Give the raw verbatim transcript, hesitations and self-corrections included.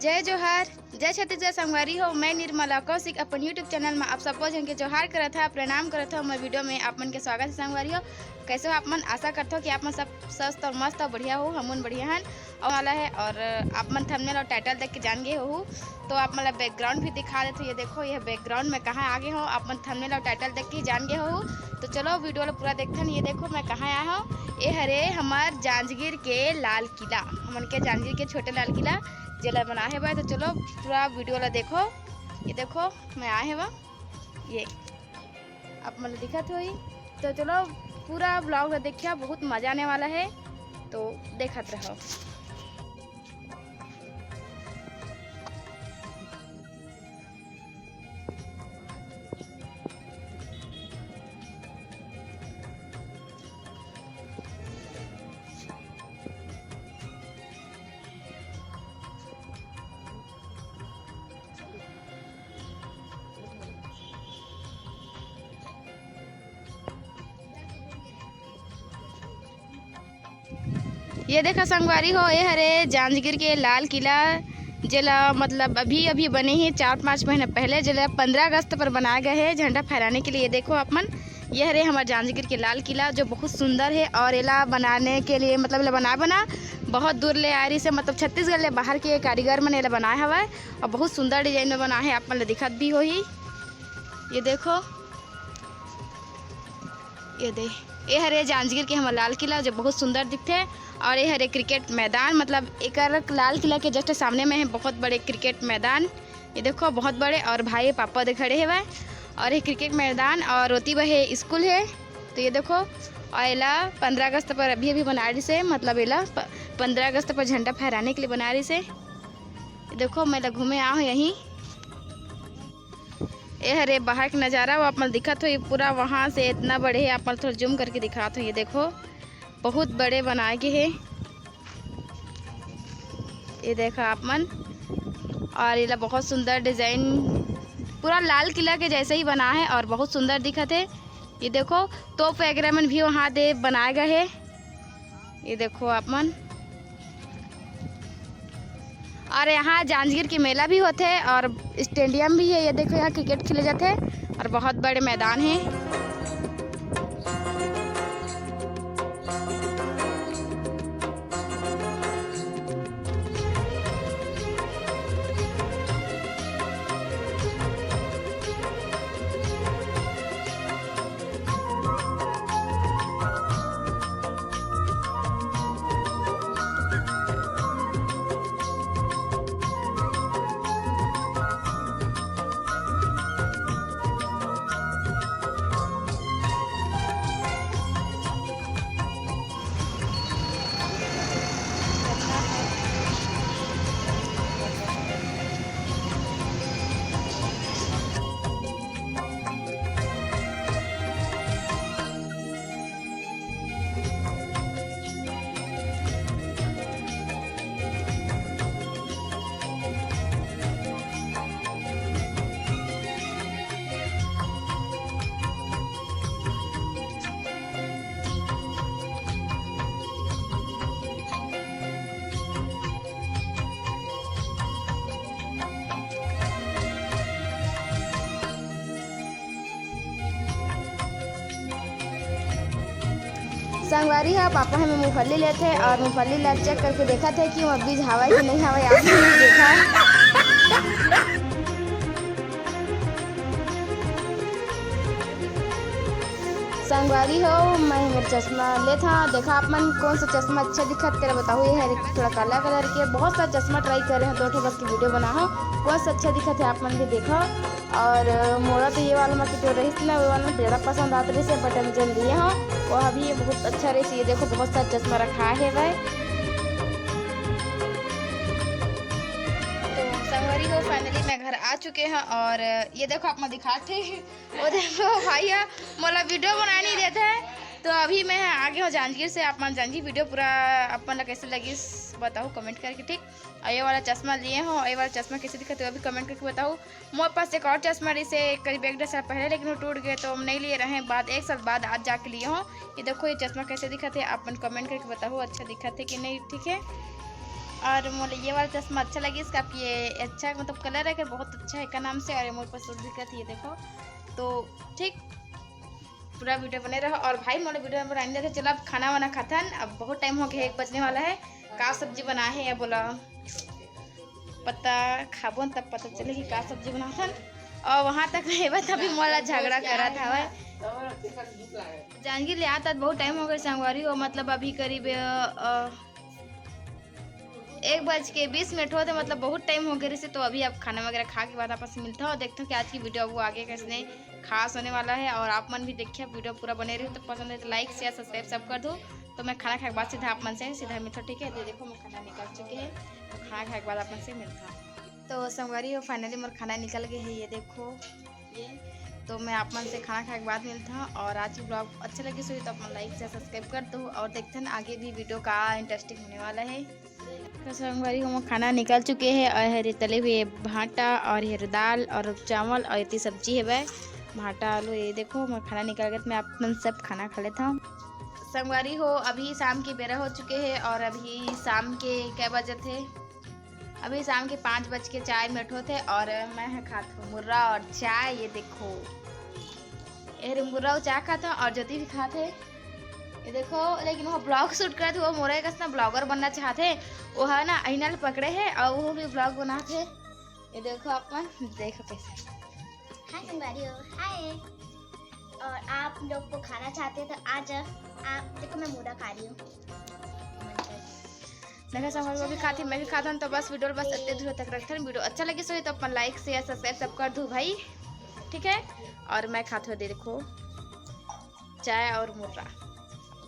जय जोहार, जय छत्तीसगढ़ संगवारी हो। मैं निर्मला कौशिक अपन YouTube चैनल में आप सबो झन के जोहार करत हा, प्रणाम करत हा। मैं वीडियो में आप मन के स्वागत है संगवारी हो। कैसे हो आप मन? आशा करत हो कि आप मन सब स्वस्थ और मस्त और बढ़िया हो। हमन बढ़िया हन और वाला है। और आप मन थंबनेल और टाइटल देख के जान गए हो, तो आप मन ला बैकग्राउंड भी दिखा देत हो। ये देखो, ये बैकग्राउंड में कहाँ आ गए हो, आप मन थंबनेल और टाइटल देख के ही जान गए हो। तो चलो वीडियो ला पूरा देखथन। ये देखो मैं कहाँ आया हूँ, ये हरे हमार जांजगीर के लाल किला, हमन के जांजगीर के छोटे लाल किला, जेला बनाए हे बा। तो चलो पूरा वीडियो ला देखो। ये देखो मैं आए हे बा, ये आप मन ला दिखत होही। तो चलो पूरा ब्लॉग ला देखिया, बहुत मजा आने वाला है, तो देखत रहो। ये देखा संगवारी हो, ये हरे जांजगीर के लाल किला, जेला मतलब अभी अभी बने हे, चार पाँच महीना पहले, जेला पंद्रह अगस्त पर बनाए गए हे झंडा फहराने के लिए। ये देखो आप मन, ये हरे हमार जांजगीर के लाल किला, जो बहुत सुंदर है। और एला बनाने के लिए मतलब एला बना बना बहुत दूर ले आए रहिसे, मतलब छत्तीसगढ़ ले बाहर के कारीगर मन एला बनाए हवय और बहुत सुंदर डिजाइन में बनाए हे। आप मन ला दिखत भी होही, ये देखो, ये दे, ये हरे जांजगीर के हमर लाल किला, जो बहुत सुंदर दिखथे। और ये हरे क्रिकेट मैदान, मतलब एकर लाल किला के जस्ट सामने में है बहुत बड़े क्रिकेट मैदान। ये देखो बहुत बड़े, और भाई पापा दे खड़े हेवय। और ये क्रिकेट मैदान और ओती ब हे स्कूल है। तो ये देखो, और एला पंद्रह अगस्त पर अभी अभी बना रहिसे, मतलब एला प-, पंद्रह अगस्त पर झंडा फहराने के लिए बना रहिसे। ये देखो मैं तो घूमे आ हूँ यहीं। ए हरे बाहर के नजारा, वो आप मन दिखत हो, ये पूरा वहाँ से इतना बड़े है, आप मन थोड़ा जूम करके दिखात हो। ये देखो, बहुत बड़े बनाए के है, ये देखा आप मन। और ये ला बहुत सुंदर डिजाइन, पूरा लाल किला के जैसे ही बना है और बहुत सुंदर दिखत है। ये देखो, तोप वगैरह मन भी वहाँ दे बनाए गए है। ये देखो आप मन, और यहाँ जांजगीर के मेला भी होथे और स्टेडियम भी है। ये देखो, यहाँ क्रिकेट खेले जाथे और बहुत बड़े मैदान है। संगवारी ह, पापा ह मूंगफली लेथे और मूंगफली ला चेक करके देखत हे कि ओमा बीज हावय कि नहीं हावय। आप मन भी देखा। संगवारी हो, मैं मेर चश्मा लेत हव। देखा आप मन, कौन सा चश्मा अच्छा दिखत तेला बताहू। ये हरे थोड़ा काला कलर के, बहुत सारा चश्मा ट्राई करे हव, दो ठो बस के वीडियो बना हव, कौन सा अच्छा दिखत हे आप मन भी देखा। और मोला तो ये वाला मत जो रहिस ना, वो वाला बेड़ा पसंद आत रहिस, but हम जन लिए हव, वो अभी ये बहुत अच्छा रहिस। ये देखो, बहुत सारा चश्मा रखा है भाई। तो संगवारी हो, finally मैं घर आ चुके हैं और ये देखो, आप मैं दिखात हे, वो देखो भाई ह मोला वीडियो बनाए नहीं देत हे। तो अभी मैं आगे हूँ जांजगीर से, आप मन जांजगीर वीडियो पूरा आप मन ला कैसे लगिस बताओ कमेंट करके, ठीक। और ये वाला चश्मा लिए हो, ये वाला चश्मा कैसे दिखत हे वो भी कमेंट करके बताओ। मोर पास एक और चश्मा रहिसे करीब एक डेढ़ साल पहले, लेकिन वो टूट गए तो हम नहीं लिए रहे, बाद एक साल बाद आज जाके लिए हो। ये देखो ये चश्मा कैसे दिखत हे, आप मन कमेंट करके बताओ अच्छा दिखत हे कि नहीं, ठीक है। और मोला ये वाला चश्मा अच्छा लगिस, काफी ये अच्छा, मतलब, कलर है कि बहुत अच्छा है का नाम से, और ये मोर पर सूट भी करती है, देखो। तो ठीक, पूरा वीडियो बने रहो। और भाई मोला वीडियो में बनाने देते, चलो अब खाना वाना खाथन, अब बहुत टाइम हो गया, एक बजने वाला है। का सब्जी बना है या बोला, पता खाबो न तब पता चले कि का सब्जी बनाथन। और वहाँ तक रहबे तभी मोला झगड़ा करत हवय। जानगी ले आता बहुत टाइम हो गए संगवारी हो, मतलब अभी करीब अ, एक बज के बीस मिनट होते, मतलब बहुत टाइम हो गए रहिसे। तो अभी अब खाना वगैरह खा के बाद आपस में मिलता हूँ और देखता हूँ कि आज की वीडियो वो आगे कैसने खास होने वाला है। और आप मन भी देखिए, वीडियो पूरा बने रही तो पसंद है तो लाइक शेयर सब्सक्राइब सब कर दो। तो मैं खाना खाए के बाद सीधा आप मन से सीधा मिलता हूँ, ठीक है। ये देखो मैं खाना निकाल चुके हैं, तो खाना खाए के बाद आप मन से मिलता हूँ। तो संगवारी हो, फाइनली मोर खाना निकल गए है, ये देखो ये। तो मैं आप मन से खाना खाए के बाद मिलता हूँ। और आज की ब्लॉग अच्छा लगे सो तो आप मन लाइक शेयर सब्सक्राइब कर दो और देखते हैं आगे भी वीडियो का इंटरेस्टिंग होने वाला है। तो संगवारी हो, मोर खाना निकल चुके हैं और हरे तले हुए भाटा और हरे दाल और चावल और इतनी सब्जी है भाई, भाटा आलू। ये देखो मोर खाना निकल गया, तो मैं आप मन सब खाना खा लेता हूँ। संगवारी हो, अभी शाम के बेरा हो चुके हैं और अभी शाम के क्या बजे थे, अभी शाम के पाँच बज के चाय में उठो थे और मैं ह खात हूँ मुर्रा और चाय। ये देखो, ये रे मुर्रा और चाय खात हूँ और ज्योति भी खात है। ये देखो, लेकिन वो ब्लॉग शूट करत, वो मोरे कस ना ब्लॉगर बनना चाहते, वो है ना अहिना ल पकड़े है और वो भी ब्लॉग बनाते। ये देखो अपन, देखो कैसे। हाय संगवारी हो, हाय। और आप लोग को खाना चाहते हैं तो आ जाओ। आप देखो, मैं मुर्रा खा रही हूँ। देखा संगवारी हो भी खाती, मैं भी खाता हूँ। तो बस वीडियो बस इतने दूर तक रखते हैं। वीडियो अच्छा लगे सो तो अपन लाइक शेयर सब्सक्राइब सब कर दो भाई, ठीक है। और मैं खाते हुए देखो चाय और मुर्रा।